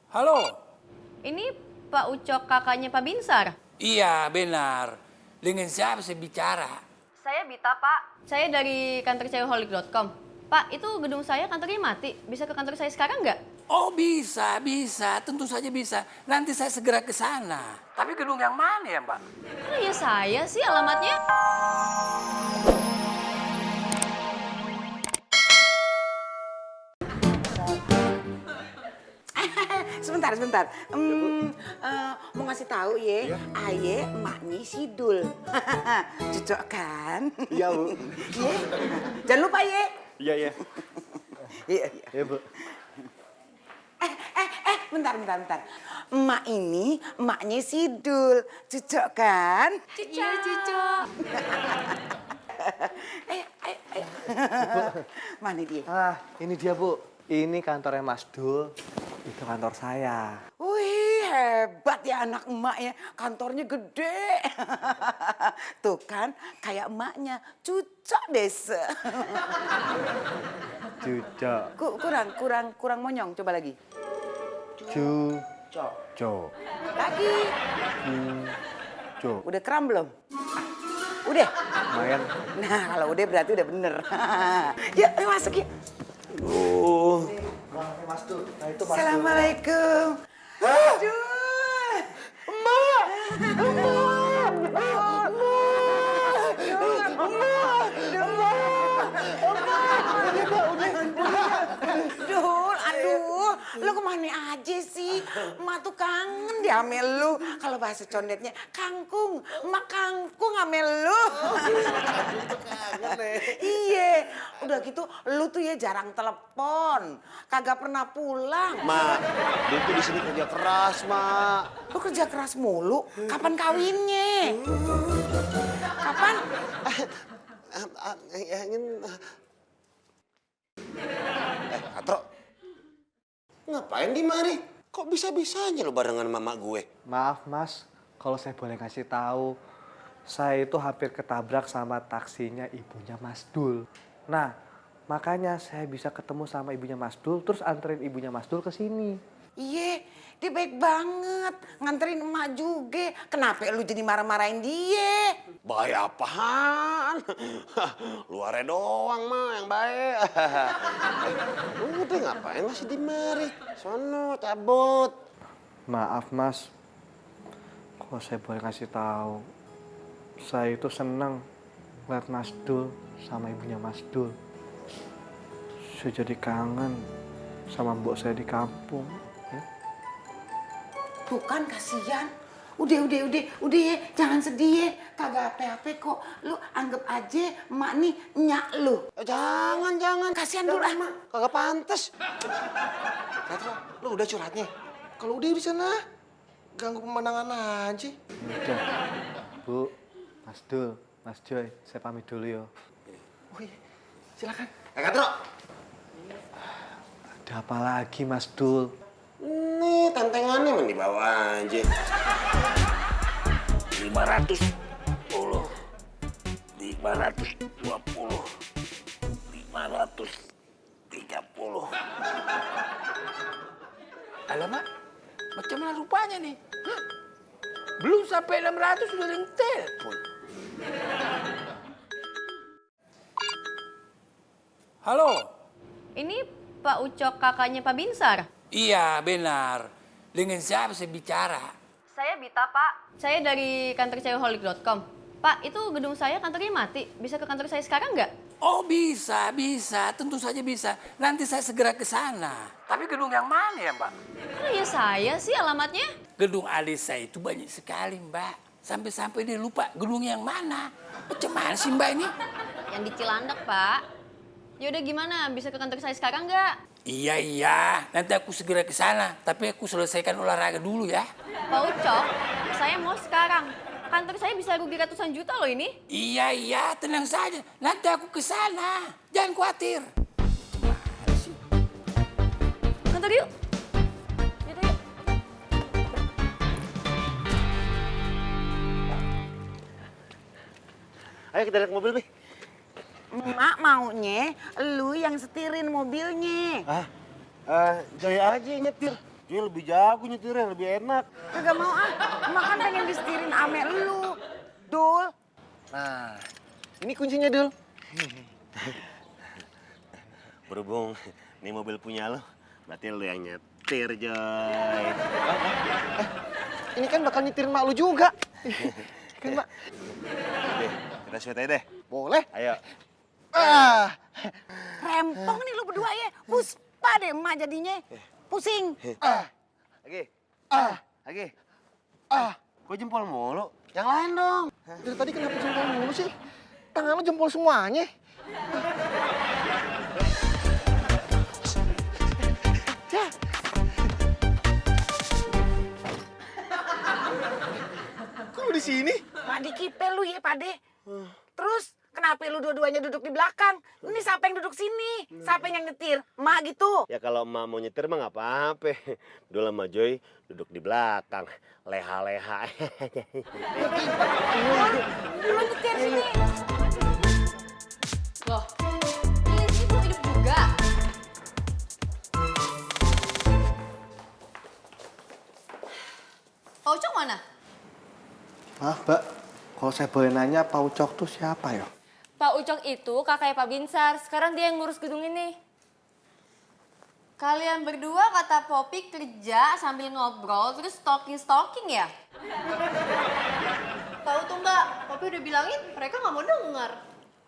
Halo? Ini Pak Ucok kakaknya Pak Binsar? Iya, benar. Dengan siapa saya bicara? Saya Bita, Pak. Saya dari kantor cewekholik.com. Pak, itu gedung saya kantornya mati. Bisa ke kantor saya sekarang nggak? Oh, bisa, bisa. Tentu saja bisa. Nanti saya segera ke sana. Tapi gedung yang mana ya, Mbak? Oh ya saya sih alamatnya. Sebentar. Mau ngasih tahu ye, aye emaknya Sidul. Cocok kan? Iya, Bu. Ye. Jangan lupa ye. Iya. Iya. Iya, Bu. Bentar. Emak ini emaknya Sidul. Cocok kan? Iya, Cocok. Ayo. Mana dia? Ini dia, Bu. Ini kantornya Mas Dul. Itu kantor saya. Wih, hebat ya anak emak ya. Kantornya gede. Tuh kan, kayak emaknya. Cocok desa. Cucok. Kurang monyong. Coba lagi. Cucok. Lagi. Cucok. Udah kram belum? Udah? Lumayan. Nah, kalau udah berarti udah bener. Yuk, masuk yuk. Mas Dul. Nah, itu Assalamualaikum. Aduh. Aduh, lu kemana aja sih? Emak tuh kangen deh ame lu. Kalau bahasa condetnya, kangkung. Emak kangkung ame lu. Iya, udah gitu lu tuh ya jarang telepon. Kagak pernah pulang. Mak, dia tuh di sini kerja keras, Mak. Lu kerja keras mulu. Kapan kawinnya? Kapan? Katro. Ngapain di mari? Kok bisa-bisanya lo barengan mama gue? Maaf, Mas. Kalau saya boleh kasih tahu, saya itu hampir ketabrak sama taksinya ibunya Mas Dul. Nah, makanya saya bisa ketemu sama ibunya Mas Dul, terus anterin ibunya Mas Dul ke sini. Iya, dia baik banget. Nganterin emak juga. Kenapa lu jadi marah-marahin dia? Baik apaan? Luarnya doang, Mak, yang baik. Udah ngapain masih di mari? Sono, cabut. Maaf, Mas. Kalau saya boleh kasih tahu, saya itu senang lihat Mas Dul sama ibunya Mas Dul. Saya jadi kangen sama mbok saya di kampung. Tuh kan kasihan. Udah ya, jangan sedih ya. Kagak apa-apa kok. Lu anggap aja emak nih nyak lu. Jangan. Kasihan dulu ah. Mak. Kagak pantas. Katro, lu udah curhatnya? Kalau udah di sana, ganggu pemandangan aja. Udah, Bu, Mas Dul, Mas Joy, saya pamit dulu yo. Oh iya, silakan. Katro. Ada apa lagi, Mas Dul? Nih, tantengannya mah dibawa aja. 510, 520, 530. Alamak, macam mana rupanya nih? Hah? Belum sampai 600 sudah ada yang telepon. Halo? Ini Pak Ucok kakaknya Pak Binsar? Iya, benar. Dengan siapa saya bicara? Saya Bita, Pak. Saya dari kantor cewekholik.com. Pak, itu gedung saya kantornya mati. Bisa ke kantor saya sekarang nggak? Oh, bisa. Tentu saja bisa. Nanti saya segera ke sana. Tapi gedung yang mana ya, Mbak? Oh ya saya sih alamatnya. Gedung adik saya itu banyak sekali, Mbak. Sampai-sampai dia lupa gedung yang mana. Macam mana sih, Mbak ini? Yang di Cilandak, Pak. Yaudah gimana? Bisa ke kantor saya sekarang nggak? Iya. Nanti aku segera ke sana. Tapi aku selesaikan olahraga dulu ya. Pak Ucok, saya mau sekarang. Kantor saya bisa rugi ratusan juta loh ini. Iya. Tenang saja. Nanti aku ke sana. Jangan khawatir. Kantor yuk. Yaudah yuk. Ayo kita lihat mobil, Bi. Emak maunya lu yang setirin mobilnya. Joy aja yang nyetir. Joy lebih jago nyetirnya, lebih enak. Kagak mau ah, emak kan pengen disetirin ame lu. Dul. Nah, ini kuncinya, Dul. Berhubung ini mobil punya lo, berarti lo yang nyetir, Joy. Ini kan bakal nyetirin mak lu juga. Kan, Mak? Deh, kita shoot aja deh. Boleh. Ayo. Rempong nih lu berdua ya. Puspa deh emak jadinya. Pusing. Lagi. Kok jempol mulu? Yang lain dong. Dari tadi kenapa jempol mulu sih? Tangan lu jempol semuanya. Kok lu di sini? Mak dikipel lu ya, Pade. Terus kenapa lu dua-duanya duduk di belakang? Ini siapa yang duduk sini? Siapa yang nyetir? Emak gitu. Ya kalau emak mau nyetir mah nggak apa-apa. Dulu sama Joy duduk di belakang. Leha-leha. Lu nyetir sini. Loh, ini sih belum hidup juga. Pak Ucok mana? Maaf, Mbak. Kalau saya boleh nanya, Pak Ucok tuh siapa ya? Pak Ucok itu kakaknya Pak Binsar. Sekarang dia yang ngurus gedung ini. Kalian berdua kata Popi kerja sambil ngobrol terus stalking ya? Tahu tuh Mbak, Popi udah bilangin mereka nggak mau denger.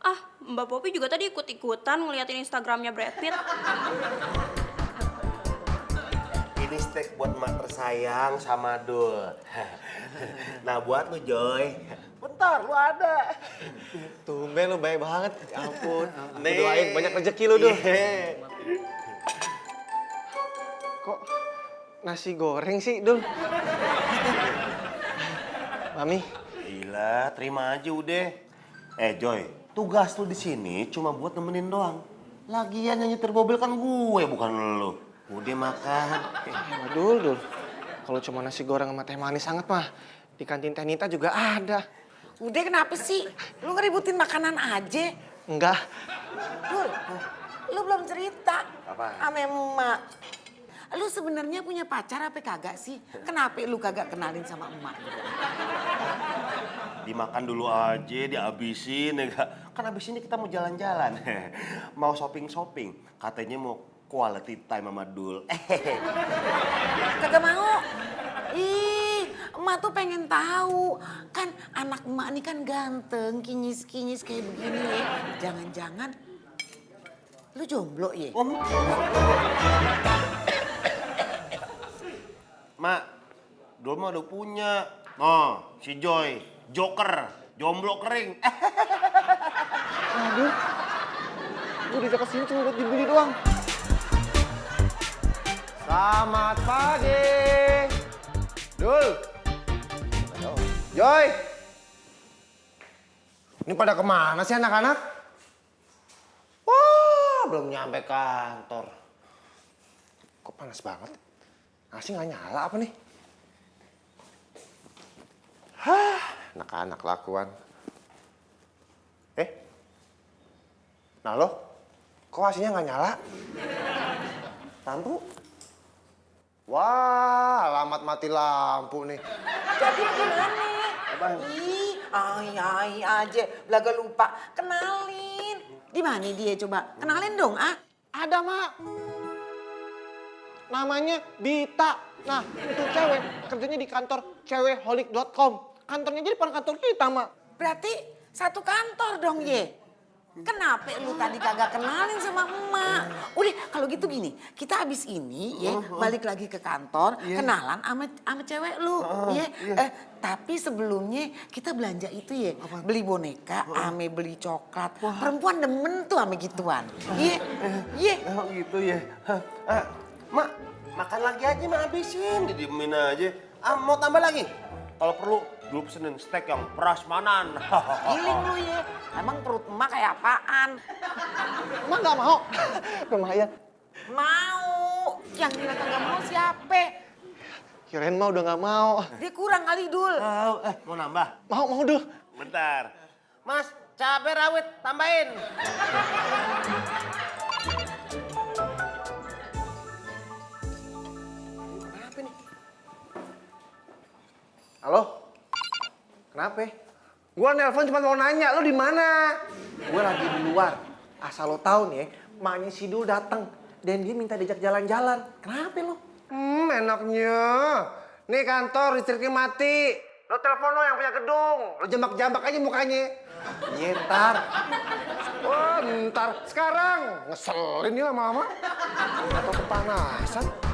Ah, Mbak Popi juga tadi ikut-ikutan ngeliatin Instagramnya Brad Pitt. Ini steak buat mak tersayang sama Dul. Nah buat lu Joy. Bentar lu ada. Tumben lu baik banget. Ya ampun. Aku Nih. doain banyak rezeki lu, Dul. Iya. Kok nasi goreng sih, Dul? Mami, Gila, terima aja udah. Joy, tugas lu di sini cuma buat nemenin doang. Lagian yang nyetir mobil kan gue, bukan lu. Udah makan. Dul. Kalau cuma nasi goreng sama teh manis hangat mah, di kantin Teh Nita juga ada. Udah kenapa sih? Lu ngeributin makanan aja. Enggak. Dul, lu belum cerita. Apa? Ame emak. Lu sebenarnya punya pacar apa kagak sih? Kenapa lu kagak kenalin sama emak? Dimakan dulu aja, dihabisin ya gak? Kan abis ini kita mau jalan-jalan. Mau shopping-shopping. Katanya mau quality time sama Dul. Kagak mau. Ih, emak tuh pengen tahu. Kan anak emak ini kan ganteng, kinyis-kinyis kayak begini ya. Jangan-jangan lu jomblo ya? Mak, Dul mah udah punya. Oh, si Joy, Joker, jomblo kering. Aduh. Gue diajak kesini cuma buat dibeli doang. Selamat pagi. Dul. Joy. Ini pada kemana sih anak-anak? Wah, belum nyampe kantor. Kok panas banget? Nasi nggak nyala apa nih? Hah, anak-anak lakuan. Nah lo, kok asinya nggak nyala? Lampu? Wah, alamat mati lampu nih. Jadi gimana? Ih, ai aja, belaga lupa. Kenalin. Di mana dia coba? Kenalin dong, ah. Ada, Mak. Namanya Dita. Nah, itu cewek. Kerjanya di kantor cewekholik.com. Kantornya jadi depan kantor kita, Mak. Berarti satu kantor dong, Ye. Kenapa lu tadi kagak kenalin sama emak? Udah, kalau gitu gini, kita habis ini ya balik lagi ke kantor, kenalan sama cewek lu, ya. Tapi sebelumnya kita belanja itu ya, beli boneka, ame beli coklat. Perempuan demen tuh ame gituan. Iya. Oh gitu ya. Mak, makan lagi aja, mak habisin. Didiemin aja. Mau tambah lagi? Kalau perlu, dulu pesenin steak yang prasmanan. Giling lu ya. Emang perut emak kayak apaan? Emak nggak mau. Lumayan. Mau. Yang bilang kagak mau siapa? Kirain mah udah nggak mau. Dia kurang kali, Dul. Mau nambah? Mau dulu. Bentar. Mas, cabai rawit tambahin. Kenapa? Gua nelpon cuma mau nanya, lo di mana? Gue lagi di luar. Asal lo tahu nih ya, maknya si Dul datang dan dia minta diajak jalan-jalan. Kenapa lo? Enaknya. Nih kantor listriknya mati. Lo telepon lo yang punya gedung. Lo jambak-jambak aja mukanya. Iya ntar. Wah ntar. Sekarang. Ngeselin nih lama-lama. Atau kepanasan.